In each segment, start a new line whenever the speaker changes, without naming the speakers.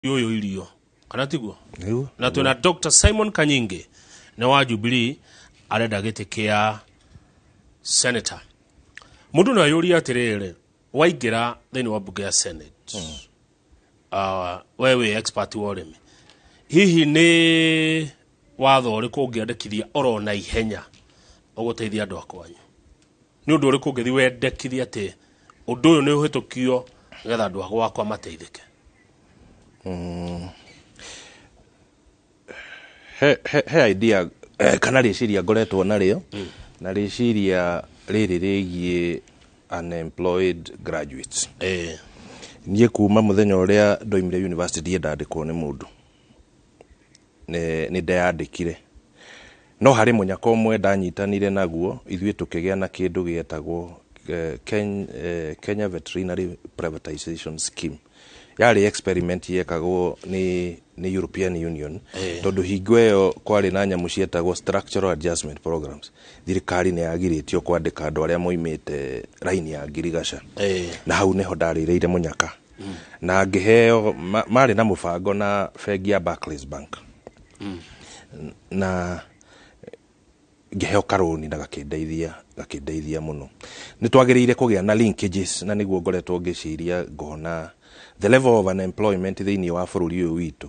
Ũyũ irio kana tiguo?
Nĩguo.
Na twĩna Dr Simon Kanyingi nĩ wa Jubilee, arenda gĩtĩ kĩa senator. Mũndũ no ayũrie atĩrĩrĩ, waingĩra thĩinĩ wa mbunge ya Senate, we wĩ expert wa ũrĩmi, hihi nĩ watho ũrĩkũ ũngĩandĩkithia oro na ihenya ũgũteithia andũ a kwanyu? Nĩ ũndũ ũrĩkũ ũngĩthiĩ wendekithia atĩ ũndũ ũyũ nĩ ũhĩtũkio nĩgetha andũ a gwakwa mateithĩke?
He idea kana rĩciria ngoretwo narĩo, na rĩciria rĩrĩ rĩgiĩ unemployed graduates. Niĩ kuma mũthenya ũrĩa ndoimire university ndiĩ ndandĩkwo nĩ mũndũ, nĩ ndeyandĩkire. No harĩ mũnyaka ũmwe ndanyitanire naguo, ithuĩ tũkĩgĩa na kĩndũ gĩetagwo Kenya Veterinary Privatization Scheme. Yarĩ experiment yekagwo nĩ European Union, tondũ hingo ĩyo kwarĩ na nyamũ cietagwo structural adjustment programs. Thirikari nĩ yagirĩtio kwandĩka andũ arĩa moimĩte raini ya ngirigaca. Na hau nĩho ndarĩrĩire mũnyaka na ngĩheo marĩ na mũbango na bengi ya Barclays Bank, na ngĩheo karũni na gakĩndeithia mũno. Nĩ twagĩrĩire kũgĩa na linkages, na nĩguo ngoretwo ngĩciria ngona the level of unemployment thĩinĩ wa bũrũri ũyũ witũ.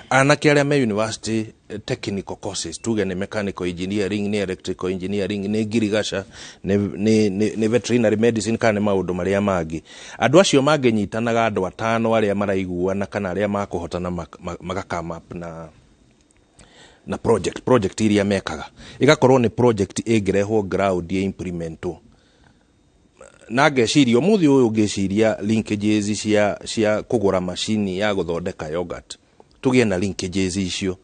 Anake arĩa me university, technical courses, tuge nĩ mechanical engineering, nĩ electrical engineering, nĩ ngirigaca, nĩ veterinary medicine, kana nĩ maũndũ marĩa mangĩ, andũ acio mangĩnyitanaga, andũ atano arĩa maraiguana kana arĩa makũhotana magakame up na project iria mekaga, igakorwo nĩ project ĩngĩrehwo ground ya implementwo. Na ngeciria ũmũthĩ ũyũ ngĩciria linkages cia kũgũra macini ya gũthondeka yogurt, tũgĩe na linkages icio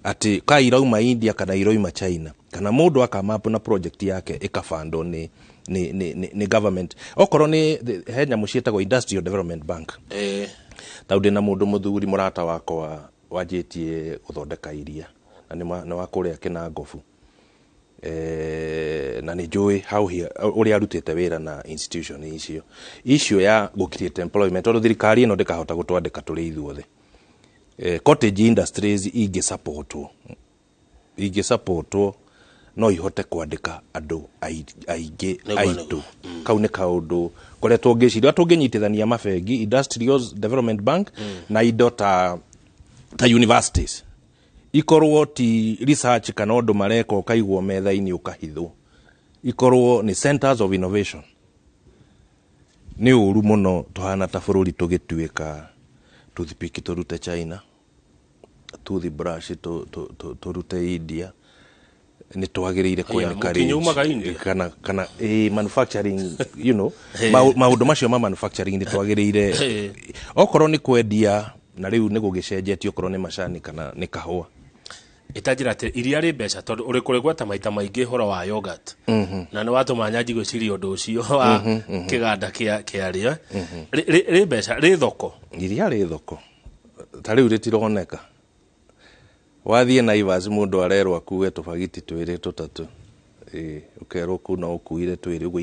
atĩ ka irauma India kana iroima China, kana mũndũ akamapu na project yake ĩkabandwo nĩ government, okorwo nĩ he nyamũ ciĩtagwo Industrial Development Bank. Tondũ ndĩna mũndũ mũthuri mũrata wakwa wanjĩtie gũthondeka iria na nĩ wa kũrĩa Kĩnangobu, na nĩ njũĩ how ũrĩa arutĩte wĩra na institution icio ya gũ create employment, tondũ thirikari ĩno ndĩkahota gũtwandĩka tũrĩ ithuothe. Cottage industries ingĩ supportwo no ihote kwandĩka andũ aingĩ aitũ. Kau nĩ kaũndũ ngoretwo ngĩciria tũngĩnyitithania mabengi, Industrial Development Bank, na indo ta universities, ikorwo ti research kana ũndũ mareka ũkaigwo metha-inĩ ũkahithwo, ikorwo nĩ centers of innovation. Nĩ ũru mũno tũhana ta bũrũri tũgĩtuĩka toothpick tũrute China, toothbrush tũrute India. Nĩ twagĩrĩire kũ
Aya, mũkinyo umaga India?
Kana manufacturing, maũndũ macio ma manufacturing nĩ twagĩrĩire, okorwo nĩ kwendia, na rĩu nĩ gũgĩcenjetie, okorwo nĩ macani kana nĩ kahũa.
Ĩtanjĩra atĩ iria rĩ mbeca, tondũ ũrĩ kũrĩgweta maita maingĩ ũhoro wa yogurt na nĩ watũma nyanji gwĩciria ũndũ ũcio wa kĩganda kĩa rĩo. Rĩ mbeca, rĩ thoko?
Iria rĩ thoko, ta rĩu rĩtironeka. Wathiĩ Naivas, mũndũ arerwo akue tũbagiti twĩrĩ tũtatũ. Ĩĩ, ũkerwo kuu no ũkuire twĩrĩ ũguo.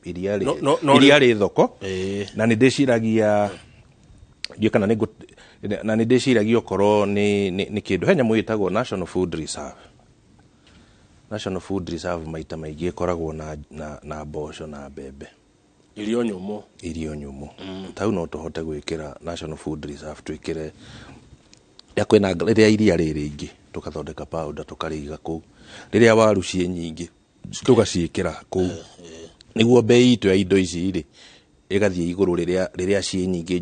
Iria rĩ
No,
iria rĩ thoko. Na nĩ ndĩciragia ndiũ kana nĩ na nĩ ndĩciragia okorwo nĩ kĩndũ, he nyamũ ĩtagwo National Food Reserve. National Food Reserve maita maingĩ ĩkoragwo na mboco na mbembe.
Irio nyũmũ.
Irio nyũmũ. Tau no tũhote gwĩkĩra National Food Reserve, twĩkĩre rĩrĩa kwĩna, rĩrĩa iria rĩ rĩingĩ tũkathondeka powder tũkarĩiga kũu, rĩrĩa waru ciĩ nyingĩ tũgaciĩkĩra kũu, nĩguo bei itũ ya indo ici rĩ ĩgathiĩ igũrũ rĩrĩa ciĩ nyingĩ,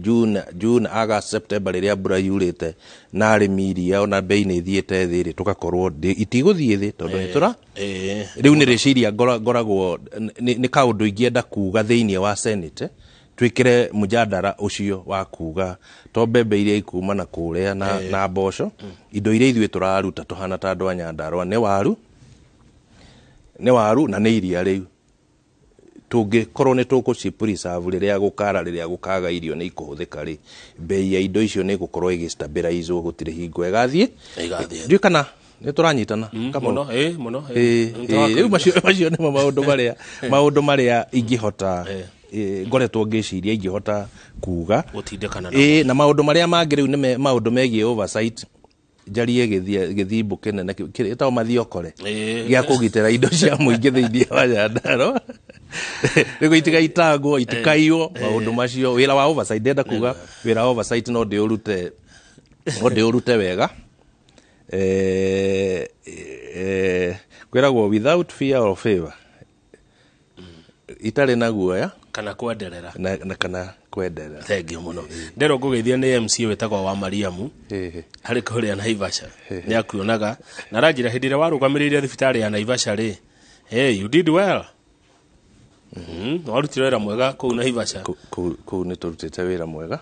June, August, September, rĩrĩa mbura yurĩte na arĩmi iria ona bei nĩ ithiĩte thĩ rĩ, tũgakorwo itigũthiĩ thĩ tondũ nĩ tũra rĩu nĩ rĩciria ngoragwo nĩ kaũndũ ingĩenda kuga thĩinĩ wa Senate, twĩkĩre mũjadara ũcio wa kuga to mbembe iria ikuma na kũrĩa na mboco, indo iria ithuĩ tũraruta tũhana ta andũ a Nyandarũa nĩ waru na nĩ iria. Rĩu tũngĩkorwo nĩ tũkũci preserve rĩrĩa gũkara, rĩrĩa gũkaga irio nĩ ikũhũthĩka rĩ, bei ya indo icio nĩ ĩgũkorwo ĩgĩ-stabilizwo, gũtirĩ hingo ĩgathiĩ.
Ĩgathiĩ.
Ndiũĩ kana nĩ tũranyitana. Come on.
Mũno, ĩ mũno.
Ĩ, rĩu macio nĩmo maũndũ marĩa ingĩhota. Ngoretwo ngĩciria ingĩhota kuga
Gũtindĩkana na
Ĩĩ, na maũndũ marĩa mangĩ rĩu nĩ maũndũ megiĩ oversight, njarie gĩthimbu kĩnene ĩtagwo mathiokore gĩa kũgitĩra indo cia mũingĩ thĩinĩ wa Nyandarua nĩguo itigaitangwo, itikaiywo, maũndũ macio. Wĩra wa oversight, ndĩrenda kuga wĩra wa oversight no ndĩũrute wega. Kwĩragwo without fear or favor, itarĩ na guoya
kana kwenderera.
Na kana kwenderera.
Thengiũ mũno. Nderwo ngũgeithia nĩ MC wĩtagwo wa Mariamu harĩ kũrĩa Naivasha, nĩ akuonaga na aranjĩra hĩndĩ ĩrĩa warũgamĩrĩire thibitarĩ ya Naivasha rĩ, hey, you did well. Warutire wĩra mwega kũu Naivasha.
Kũu nĩ tũrutĩte wĩra mwega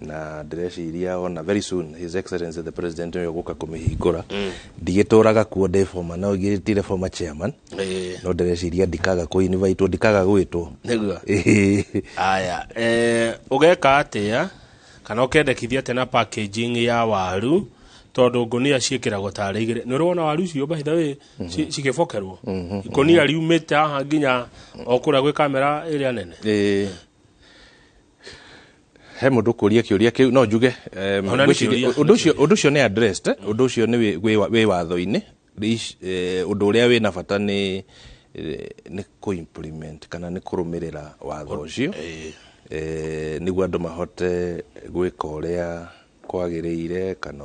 na ndĩreciria ona very soon His Excellency the President nĩwe ũgũka kũmĩhingũra. Ndigĩtũraga kuo, ndĩ former, no ngĩtire former chairman, no ndĩreciria ndikaga kũ-invitewo, ndikaga gwĩtwo.
Nĩguo. Aya, ũgeka atĩa kana ũkendekithia atĩa na packaging ya waru, tondũ ngũnia ciĩkĩragwo tarĩ igĩrĩ? Nĩ ũrĩ wona waru icio, by the way, cigĩbokerwo ikũnia riumĩte haha nginya o kũrĩa gwĩ kamera ĩrĩa nene?
Ĩĩ. He mũndũ kũria kĩũria kĩu, no njuge
Ona nĩ
ngwĩciria
kĩũria.
Ũndũ ũcio nĩ addressed, ũndũ ũcio nĩ wĩ watho-inĩ. Ũndũ ũrĩa wĩna bata nĩ kũ-implement kana nĩ kũrũmĩrĩra watho ũcio nĩguo andũ mahote gwĩka ũrĩa kwagĩrĩire kana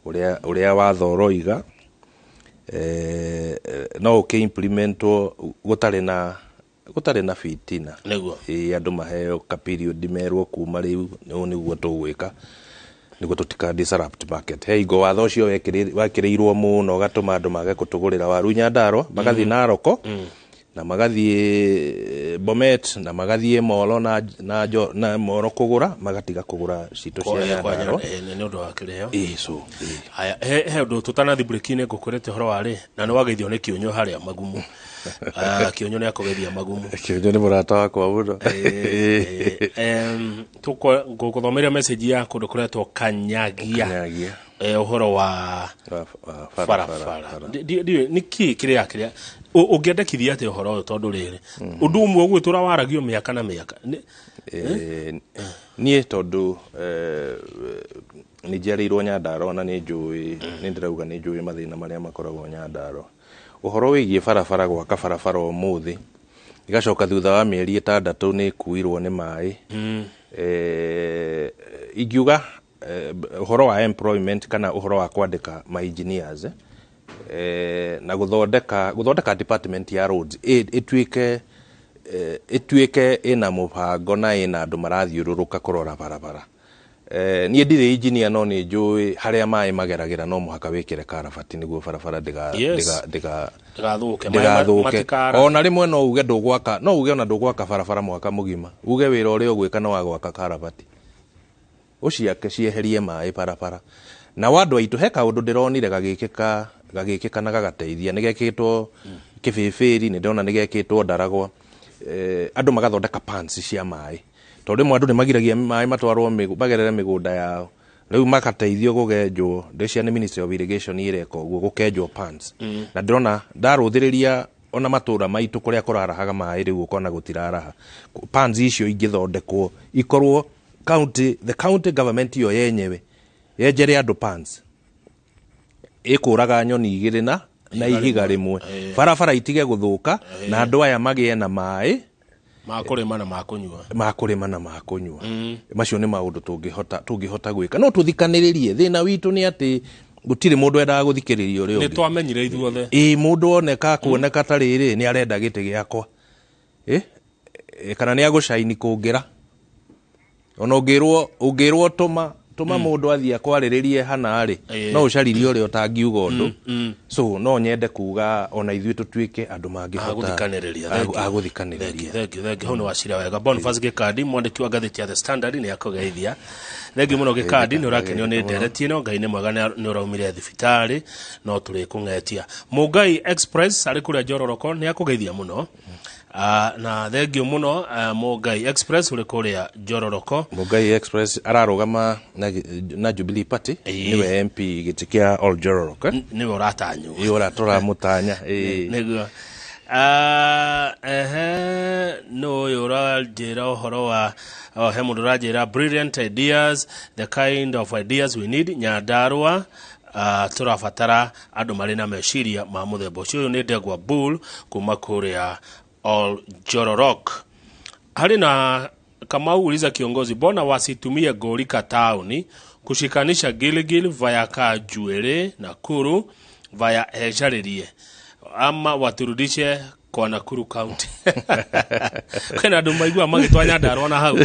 ũrĩa watho ũroiga. No ũkĩ-implementwo gũtarĩ na fitina. Ĩĩ, andũ maheo ka period, merwo kuma rĩu ũũ nĩguo tũgwĩka nĩguo tũtika disrupt market. He hingo watho ũcio wekĩrĩirwo mũno, ũgatũma andũ mage kũtũgũrĩra waru Nyandarua, magathiĩ Naroko na magathiĩ Bomet na magathiĩ Molo na Molo kũgũra, magatiga kũgũra citũ cia Nyandarua.
Nĩ ũndũ wa kĩrĩo.
Ĩĩ, so ĩĩ.
Aya, he ũndũ tũtanathi break-inĩ ngũkwĩrĩte ũhoro warĩ na nĩ wageithio nĩ kĩũnyũ harĩa magumu. Ah, kĩũnyũ nĩ akũgeithia magumu.
Kĩũnyũ nĩ mũrata wakwa mũno.
Ngũgũthomeria message ya kũndũ kũretwo Kanyagia.
Kanyagia.
Ũhoro wa
wa
barabara. Ndiũĩ nĩ kĩĩ kĩrĩa ũngĩendekithia atĩa ũhoro ũyũ, tondũ rĩrĩ ũndũ ũmwe ũgwĩtũra waragio mĩaka na mĩaka.
Niĩ tondũ nĩ njiarĩirwo Nyandarua na nĩ njũĩ, nĩ ndĩrauga nĩ njũĩ mathĩna marĩa makoragwo Nyandarua. Ũhoro wĩgiĩ barabara, gwaka barabara ũmũthĩ igacoka thutha wa mĩeri 6 nĩ ĩkuirwo nĩ maĩ. Ingiuga ũhoro wa employment kana ũhoro wa kwandĩka ma engineers na gũthondeka department ya roads ĩtuĩke ĩna mũbango na ĩna andũ marathiũrũrũka kũrora barabara. Niĩ ndirĩ engineer, no nĩ njũĩ harĩa maĩ mageragĩra no mũhaka wĩkĩre karabati nĩguo barabara ndĩga ndĩga
Ndĩgathũke.
Ndĩgathũke.
Matikara.
Ona rĩmwe no uge ndũgwaka, no uge ona ndũgwaka barabara mwaka mũgima, uge wĩra ũrĩa ũgwĩka no wa gwaka karabati, ũciake cieherie maĩ barabara. Na andũ aitũ, he kaũndũ ndĩronire gagĩkĩka na gagateithia, nĩ gekĩtwo Kĩbĩbĩri, nĩ ndĩrona nĩ gekĩtwo Ndaragwa. Andũ magathondeka pans cia maĩ, tondũ rĩmwe andũ nĩ magiragia maĩ matwarwo magerere mĩgũnda yao. Rĩu magateithio gũgenjwo, ndĩcia nĩ Ministry of Irrigation ĩreka ũguo, gũkenjwo pans. Na ndĩrona ndarũthĩrĩria ona matũra maitũ kũrĩa kũrarahaga maĩ, rĩu ũkona gũtiraraha. Pans icio ingĩthondekwo ikorwo county, the county government iyo yenyewe yenjere andũ pans, ĩkũraga nyoni igĩrĩ na ihiga rĩmwe, barabara itige gũthũka na andũ aya magĩe na maĩ
ma kũrĩma na ma kũnyua.
Ma kũrĩma na ma kũnyua. Macio nĩ maũndũ tũngĩhota gwĩka, no tũthikanĩrĩrie. Thĩna witũ nĩ atĩ gũtirĩ mũndũ endaga gũthikĩrĩria ũrĩa
Nĩ
ũngĩ.
Twamenyire ithuothe.
Ĩ, mũndũ oneka kuoneka ta rĩrĩ nĩ arenda gĩtĩ gĩakwa. Ĩ, kana nĩ agũcaini kũngĩra. Ona ũngĩrwo tũma mũndũ athiĩ akwarĩrĩrie hana rĩ, no ũcaririe ũrĩa ũtangiuga ũndũ. So no nyende kuga ona ithuĩ tũtuĩke andũ mangĩhota
Agũthikanĩrĩria. Thank you.
A gũthikanĩrĩria.
Thank you, thank you. Hau nĩ wacira wega. Boniface Gĩkandi, mwandĩki wa ngathĩti ya The Standard, nĩ akũgeithia. Thengiũ mũno Gĩkandi, nĩ ũrakenio nĩ ndereti ĩno. Ngai nĩ mwega, nĩ ũraumire thibitarĩ, no tũrĩkũng'etia. Mũngai Express arĩ kũrĩa Njororoko nĩ akũgeithia mũno. Na thengiũ mũno, Mũngai Express ũrĩ kũrĩa Njororoko.
Mũngai Express ararũgama na Jubilee Party, nĩwe MP gĩtĩ kĩa Ol Jororok, eh?
Nĩwe ũratanywo.
Ĩ, ũrĩa tũramũtanya, ĩ.
Nĩguo. Ah, ehe, no ũyũ ũranjĩra ũhoro wa, oh, he mũndũ ũranjĩra brilliant ideas, the kind of ideas we need Nyandarua. Tũrabatara andũ marĩ na meciria ma mũthemba ũcio. Ũyũ nĩ Ndegwa Bull kuma kũrĩa Oljororok. Harĩ na Kamau uliza kiongozi, mbona wasitumie Ngorika tauni kushikanisha Gilgil via Kajuere Nakuru via Echarĩrie, ama waturudishe kwa Nakuru County? Kwĩna andũ maigua magĩtwa Nyandarua na hau.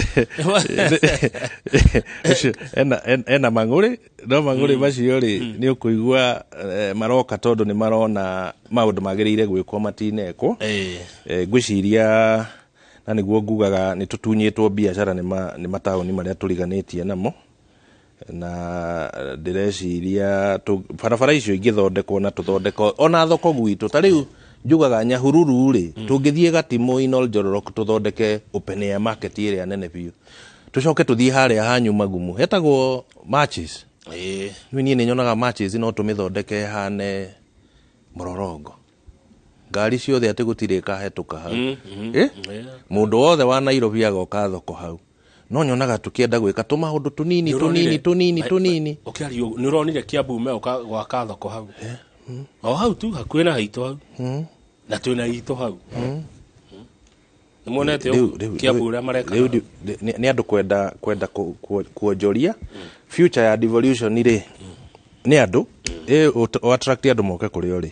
Ũcio, ena mang'ũrĩ, no mang'ũrĩ macio rĩ, nĩ ũkũigua maroka tondũ nĩ marona maũndũ magĩrĩire gwĩkwo matinekwo. Ngwĩciria na nĩguo ngugaga nĩ tũtunyĩtwo biacara nĩ mataũni marĩa tũriganĩtie namo, na ndĩreciria barabara icio ingĩthondekwo na tũthondeko ona thoko gwitũ. Ta rĩu njugaga Nyahururu rĩ, tũngĩthiĩ Gatimũ in Oljororok tũthondeke open air market ĩrĩa nene biũ, tũcoke tũthiĩ harĩa hanyu Magumu hetagwo Matches. Rĩu niĩ nĩ nyonaga Matches no tũmĩthondeke hane mũrorongo, ngari ciothe atĩ gũtirĩ ĩkahetũka hau. Eh? Mũndũ wothe wa Nairobi agoka thoko hau. No nyonaga tũkĩenda gwĩka tũmaũndũ tũnini tũnini tũnini tũnini.
Ũkĩario nĩ ũronire Kiambu meũka gwaka thoko hau, o hau tu hakuhĩ na haitũ hau, na twĩna itũ hau. Nĩ muonete ũguo Kiambu ũrĩa mareka?
Rĩu nĩ andũ kwenda kuonjoria future ya devolution rĩ, nĩ andũ ĩ attract andũ moke kũrĩa ũrĩ.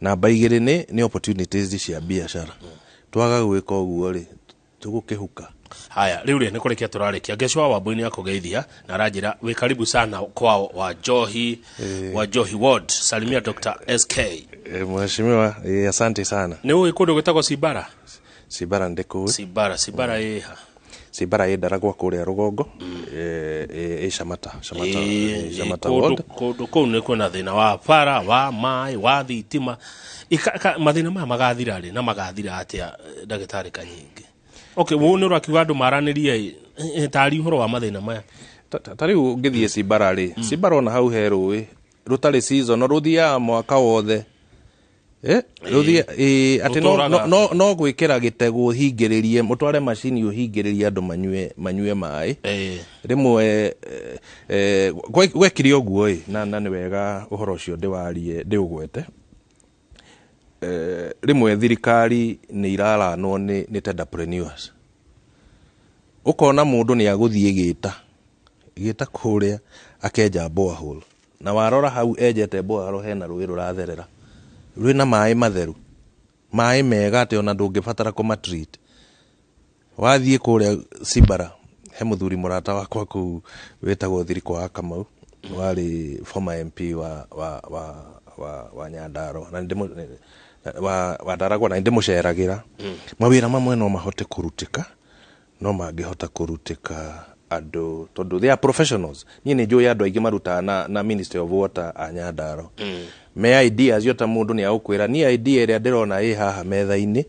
Namba igĩrĩ nĩ opportunities cia biacara. Twaga gwĩka ũguo rĩ, tũgũkĩhuka.
Haya, rĩu rĩ, nĩ kũrĩkia tũrarĩkia. Ngecwa Wambui nĩ akũgeithia na aranjĩra wĩ karibu sana kwao wa Njohi, wa Njohi Ward. Salimia Dr. SK.
Mheshimiwa, asante sana.
Nĩ ũĩ kũndũ gwĩtagwo Cibara?
Cibara ndĩkũĩ.
Cibara, Cibara ĩha?
Cibara ĩ Ndaragwa kũrĩa rũgongo, ĩ Shamata, Shamata
kũndũ
ward.
Kũndũ kũu nĩ kwĩna thĩna wa bara, wa maĩ, wa thitima. Mathĩna maya magathira rĩ na magathira atĩa, ndagĩtarĩ Kanyingi? Okay, wo nĩ ũrakiuga andũ maranĩrie, tari ũhoro wa mathĩna maya.
Ta rĩu ũngĩthiĩ Cibara rĩ, Cibara ona hau he rũĩ rũtarĩ season, rũthiaga mwaka wothe. Rũthiĩ atĩ no,
Rũtũraga.
no gwĩkĩra gĩtegũ ũhingĩrĩrie, mũtware macini ũhingĩrĩrie andũ manyue maĩ. Rĩmwe gwekire ũguo ĩ, na nĩ wega ũhoro ũcio ndĩwarie ndĩũgwete. Rĩmwe thirikari nĩ iraranwo nĩ tenderpreneurs. Ũkona mũndũ nĩ agũthiĩ gĩta kũrĩa akenja borehole, na warora hau enjete borehole hena rũĩ rũratherera rwĩna maĩ matheru, maĩ mega atĩ ona ndũngĩbatara kũmatreat. Wathiĩ kũrĩa Cibara he mũthuri mũrata wakwa kũu wĩtagwo Thirikũ wa Kamau, warĩ former MP wa Nyandarua na wa Ndaragwa, na nĩndĩmũceragĩra. Mawĩra mamwe no mahote kũrutĩka, no mangĩhota kũrutĩka andũ tondũ they are professionals. Niĩ nĩ njũĩ andũ aingĩ marutaga na Ministry of Water a Nyandarua me ideas yo, ta mũndũ nĩ agũkwĩra niĩ idea ĩrĩa ndĩrona ĩ haha metha-inĩ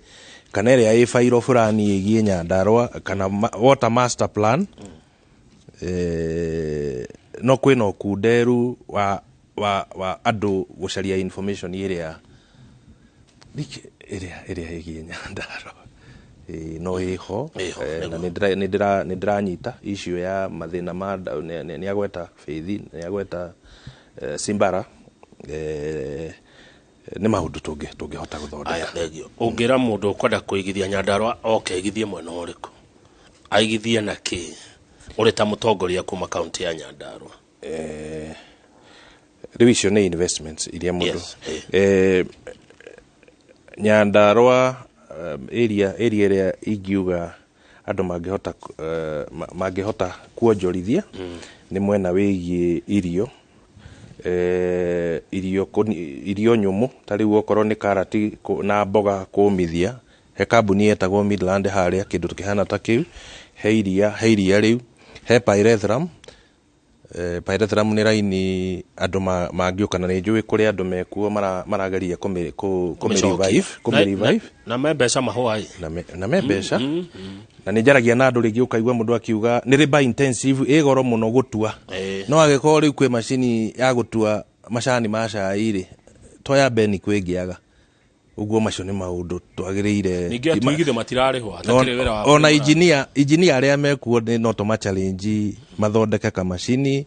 kana ĩrĩa ĩ bairo fulani ĩgiĩ Nyandarua kana water master plan. No kwĩna ũkunderu wa andũ gũcaria information ĩrĩa ĩrĩa ĩgiĩ Nyandarua. No ĩho.
Ĩho,
na
nĩguo.
Nĩ ndĩranyita issue ya mathĩna ma nĩ agweta Faith, nĩ agweta Simbara, nĩ maũndũ tũngĩhota gũthondeka.
Aya, thengio. Ũngĩra mũndũ ũkwenda kũigithia Nyandarua oke aigithie mwena ũrĩkũ, aigithie na kĩ, ũrĩ ta mũtongoria kuma kaunti ya Nyandarua?
Rĩu icio nĩ investments iria mũndũ
Yes.
Nyandarua, area ĩrĩa ingiuga andũ mangĩhota kuonjorithia nĩ mwena wĩgiĩ irio, irio nyũmũ. Ta rĩu okorwo nĩ karati na mboga kũmithia, he kambuni yetagwo Midland harĩa, kĩndũ kĩhana ta kĩu. He iria rĩu, he pyrethrum. Pyrethrum nĩ raini andũ mangĩũka, na nĩ njũĩ kũrĩ andũ mekuo marageria kũmĩ
Kũmĩcokia.
revive, kũmĩ revive.
Na me mbeca mahũa ĩ.
Na me mbeca, na nĩ njaragia na andũ. Rĩngĩ ũkaigua mũndũ akiuga nĩ labour intensive, ĩ goro mũno gũtua. No angĩkorwo rĩu kwĩ macini ya gũtua macani ma cai rĩ, toya beni kwĩngĩaga. Ũguo macio nĩ maũndũ twagĩrĩire.
Ningĩ atuigithio matirarĩhwo hatakĩrĩ wĩra wa
ona
kũgũra.
Engineer arĩa mekuo nĩ no tũma challenge mathondeke kamacini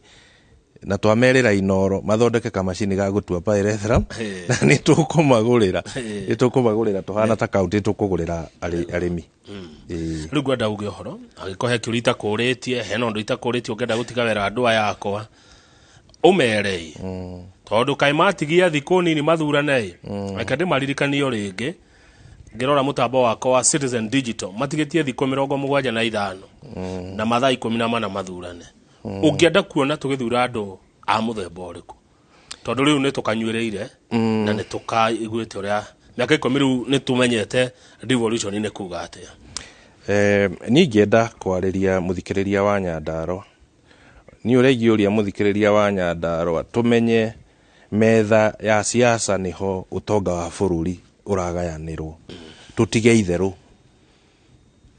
na twamerĩra Inoro mathondeke kamacini ga gũtua pyrethrum, na nĩ tũkũmagũrĩra, nĩ tũkũmagũrĩra tũhana ta kaunti tũkũgũrĩra arĩmi. Ĩĩ.
Rĩu ngwenda uge ũhoro angĩkorwo he kĩũria itakũrĩtie, hena ũndũ itakũrĩtie ũngĩenda gũtiga wĩra andũ aya akwa ũmerei, tondũ kaĩ matigia thikũ nini mathurane. Reke ndĩmaririkanio rĩngĩ, ngĩrora mũtambo wakwa wa Citizen Digital, matigĩtie thikũ 75 na mathaa 14 mathurane. Ũngĩenda kuona tũgĩthura andũ a mũthemba ũrĩkũ, tondũ rĩu nĩ tũkanyuĩrĩire na nĩ tũkaiguĩte ũrĩa mĩaka 10 rĩu nĩ tũmenyete devolution nĩ kuga atĩa.
Niĩ ingĩenda kwarĩria mũthikĩrĩria wa Nyandarũa, niĩ ũrĩa ingĩũria mũthikĩrĩria wa Nyandarũa, tũmenye metha ya siasa nĩho ũtonga wa bũrũri ũragayanĩrwo. Tũtige itherũ,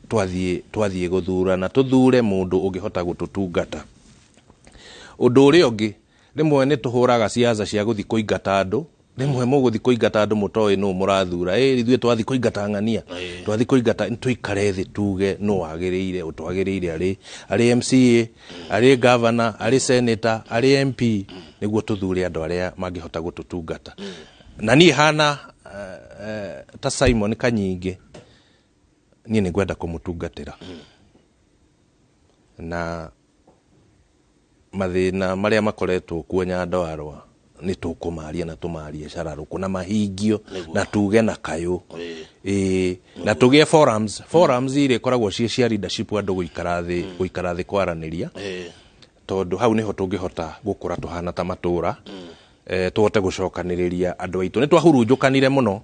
twathiĩ gũthurana tũthure mũndũ ũngĩhota gũtũtungata. Ũndũ ũrĩa ũngĩ, rĩmwe nĩ tũhũraga siasa cia gũthiĩ kũingata andũ, rĩmwe mũgũthiĩ kũingata andũ mũtoĩ nũ mũrathura. Ĩ ithuĩ twathiĩ kũingata ng'ania, twathiĩ kũingata, tũikare thĩ tuge nũ wagĩrĩire, ũtwagĩrĩire, arĩ MCA, arĩ governor, arĩ senator, arĩ MP, nĩguo tũthure andũ arĩa mangĩhota gũtũtungata. Na niĩ hana ta Simon Kanyingĩ, niĩ nĩ ngwenda kũmũtungatĩra na mathĩna marĩa makoretwo kuo Nyandarũa nĩ tũkũmaria na tũmarie cararũkũ na mahingio na tuge na kayũ. Ĩĩ, na tũgĩe forums iria ikoragwo ciĩ cia leadership, andũ gũikara thĩ kwaranĩria, tondũ hau nĩho tũngĩhota gũkũra tũhana ta matũra, tũhote gũcokanĩrĩria andũ aitũ. Nĩ twahurunjũkanire mũno.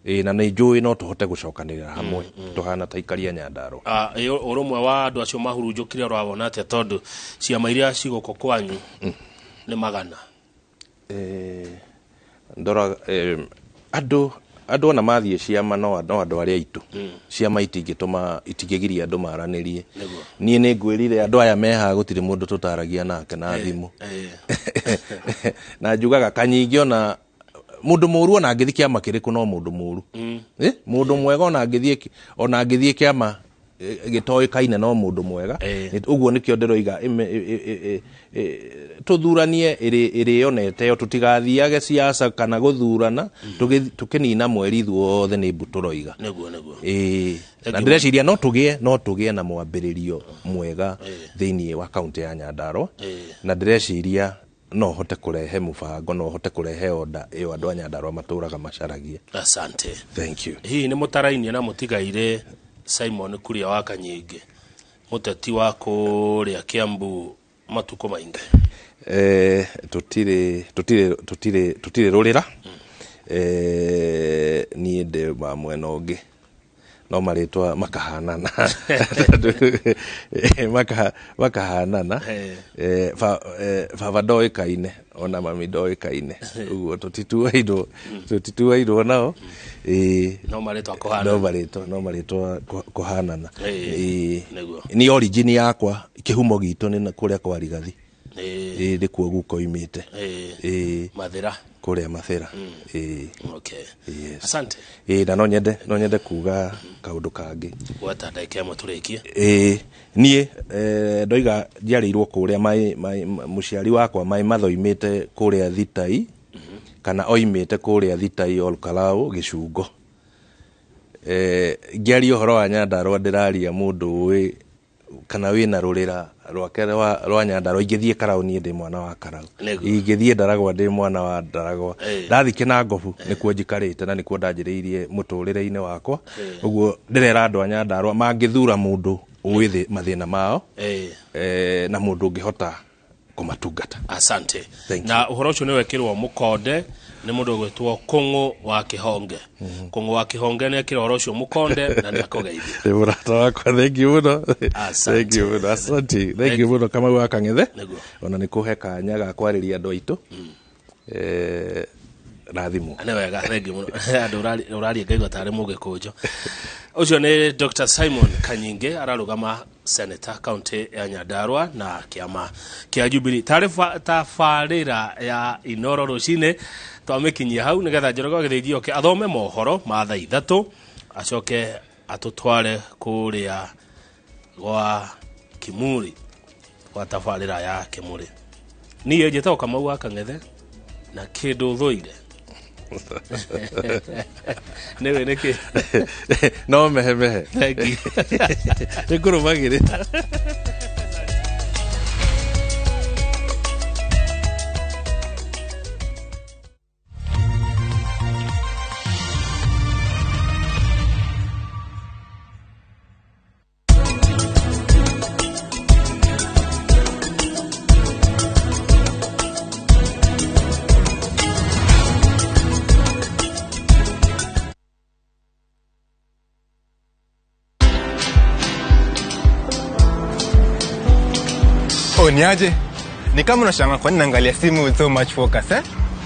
Ĩĩ, na nĩ njũĩ no tũhote gũcokanĩrĩra hamwe tũhana ta ikaria Nyandarũa.
Ah, ĩ, ũrũmwe wa andũ acio mahurunjũkire ũrawona atĩa, tondũ ciama iria cigũkũ kwanyu nĩ magana?
Ndora andũ ona mathiĩ ciama no andũ arĩa aitũ, ciama itingĩtũma, itingĩgiria andũ maranĩrie. Niĩ nĩ ngwĩrire andũ aya mehaha gũtirĩ mũndũ tũtaragia nake na thimũ, na njugaga Kanyingĩ ona mũndũ mũru ona angĩthiĩ kĩama kĩrĩkũ no mũndũ mũru. Mũndũ mwega ona angĩthiĩ kĩama gĩtoĩkaine no mũndũ mwega. Ũguo nĩkĩo ndĩroiga tũthuranie ĩrĩonete yo, tũtigathiage siasa kana gũthurana tũkĩnina mweri ithuothe nĩ mbu tũroiga.
Nĩguo, nĩguo.
Ĩĩ, na ndĩreciria no tũgĩe na mwambĩrĩrio mwega thĩinĩ wa kaunti ya Nyandarũa, na ndĩreciria no hote kũrehe mũbango, no hote kũrehe order ĩyo andũ a Nyandarũa matũraga macaragia.
Asante.
Thank you.
Hihi nĩ mũtarainie na mũtigaire Simon Kuria wa Kanyingĩ, mũteti wa kũrĩa Kiambu matukũ maingĩ?
Tũtirĩ rũrĩra. Niĩ ndĩ wa mwena ũngĩ no marĩtwa makahanana. Makahanana. Baba ndoĩkaine ona mami ndoĩkaine, ũguo tũtituairwo nao. Ĩĩ.
No marĩtwa kũhana.
No marĩtwa kũhanana. Ĩĩ.
Nĩguo.
Ni origin yakwa, kĩhumo gitũ nĩ kũrĩa kwa Rigathi. Ĩĩ, nĩkuo guka oimĩte. Ĩĩ.
Mathĩra.
Kũrĩa Mathĩra. Ĩĩ.
Okay.
Yes.
Asante.
Ĩĩ, na no nyende kuga kaũndũ kangĩ.
Gweta ndagĩka 1 tũrĩkie.
Ĩĩ, niĩ ndoiga njiarĩirwo kũrĩa mũciari wakwa mai mathoimĩte kũrĩa Thitai, kana oimĩte kũrĩa Thitai Olkalau Gĩcungo. Ngĩaria ũhoro wa Nyandarũa ndĩraria mũndũ ũĩ kana wĩna rũrĩra rwake rwa Nyandarũa. Ingĩthiĩ Karau, niĩ ndĩ mwana wa Karau. Ingĩthiĩ Ndaragwa, ndĩ mwana wa Ndaragwa. Ndathiĩ Kĩnangobu nĩkuo njikarĩte na nĩkuo ndanjĩrĩirie mũtũrĩre-inĩ wakwa. Ũguo ndĩrera andũ a Nyandarũa mangĩthura mũndũ ũĩ mathĩna mao na mũndũ ũngĩhota kũmatungata.
Asante.
Thank.
Na ũhoro ũcio nĩ wekĩrwo mũkonde nĩ mũndũ ũgwĩtwo Kũng'ũ wa Kĩhonge. Kũng'ũ wa Kĩhonge nĩ ekĩra ũhoro ũcio mũkonde na nĩ akũgeithia.
Nĩ mũrata wakwa, thank you mũno.
Asante.
Thank you mũno, asante, thank you mũno, Kamau wa Kang'ethe.
Nĩguo.
Ona nĩ kũhe kanya ga kwarĩria andũ aitũ. Rathimwo.
Nĩ wega, thank you mũno. Andũ ũraria ngaigua tarĩ mũgĩkũnjo. Ũcio nĩ Dr Simon Kanyingĩ ararũgama. Senator kaunti ya Nyandarua na kiama kia Jubilee. Tabarĩra ya Inoro rũcinĩ twamĩkinyia hau nĩgetha Njoroge wa Gĩthĩnji oke athome mohoro ma thaa 3 acoke atũtware kũrĩa gwa Kimuri gwa tabarĩra ya Kimuri. Niĩ njĩtagwo Kamau wa Kang'ethe na kĩndũ thũire nĩwe nĩkĩ
no mehemehe.
Thank you.
Nĩ ngũrũmagĩrĩra.
Oh, niaje? Ni kama unashangaa kwa nini naangalia simu with so much focus, eh?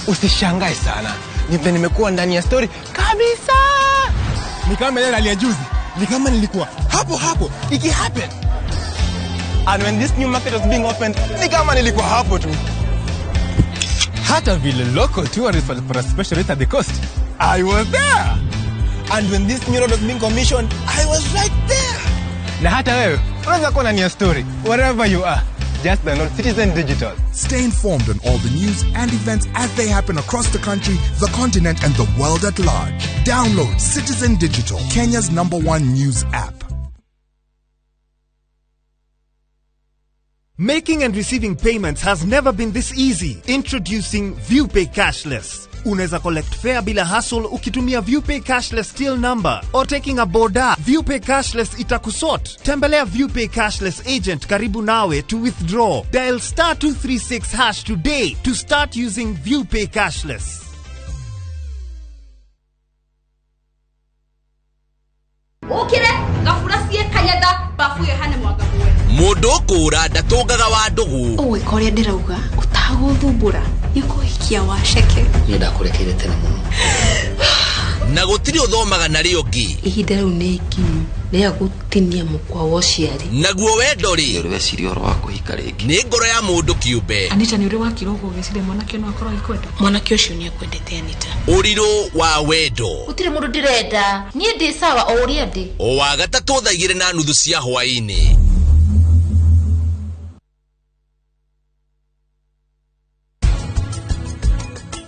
Usishangae sana. Ni vile nimekuwa ndani ya story kabisa. Ni kama ile rally ya juzi. Ni kama nilikuwa hapo hapo iki happen. And when this new market was being opened, ni kama nilikuwa hapo tu. Hata vile local tourists walipata special rate at the coast, I was there. And when this new road was being commissioned, I was right there. Na hata wewe unaweza kuwa ndani ya story wherever you are. Just download Citizen Digital.
Stay informed on all the news and events as they happen across the country, the continent, and the world at large. Download Citizen Digital, Kenya's #1 news app.
Making and receiving payments has never been this easy. Introducing ViewPay Cashless. Unaweza collect fare bila hassle ukitumia ViewPay Cashless till number or taking a boda. ViewPay Cashless itakusort. Tembelea ViewPay Cashless agent karibu nawe to withdraw. Dial *236# today to start using ViewPay Cashless.
Ukire gafurasie kanyatha bafu yohane mwagabuwe.
Mundu kura ndatungaga wa ndugu.
Ũgwĩka ũrĩa ndĩrauga ũtagũthumbũra nĩũkũhikia waceke.
Niĩ ndakũrekeire tene mũno.
Na gũtirĩ ũthomaga na rĩo ũngĩ.
Ihinda rĩu nĩ ikinyu rĩa gũtinia mũkwa wa ũciari.
Naguo wendo rĩ,
nĩ weciria ũhoro wa kũhika rĩngĩ.
Nĩ ngoro ya mũndũ kĩũmbe.
Anita nĩ ũrĩ wakira ũguo ũgĩciria mwanake no akorwo agĩkwenda.
Mwanake ũcio nĩ akwendete Anita.
Ũrirũ wa wendo.
Gũtirĩ mũndũ ndĩrenda. Niĩ ndĩ sawa o ũrĩa ndĩ.
O wa gatatũ thaa 2:30 cia hwaĩ-inĩ.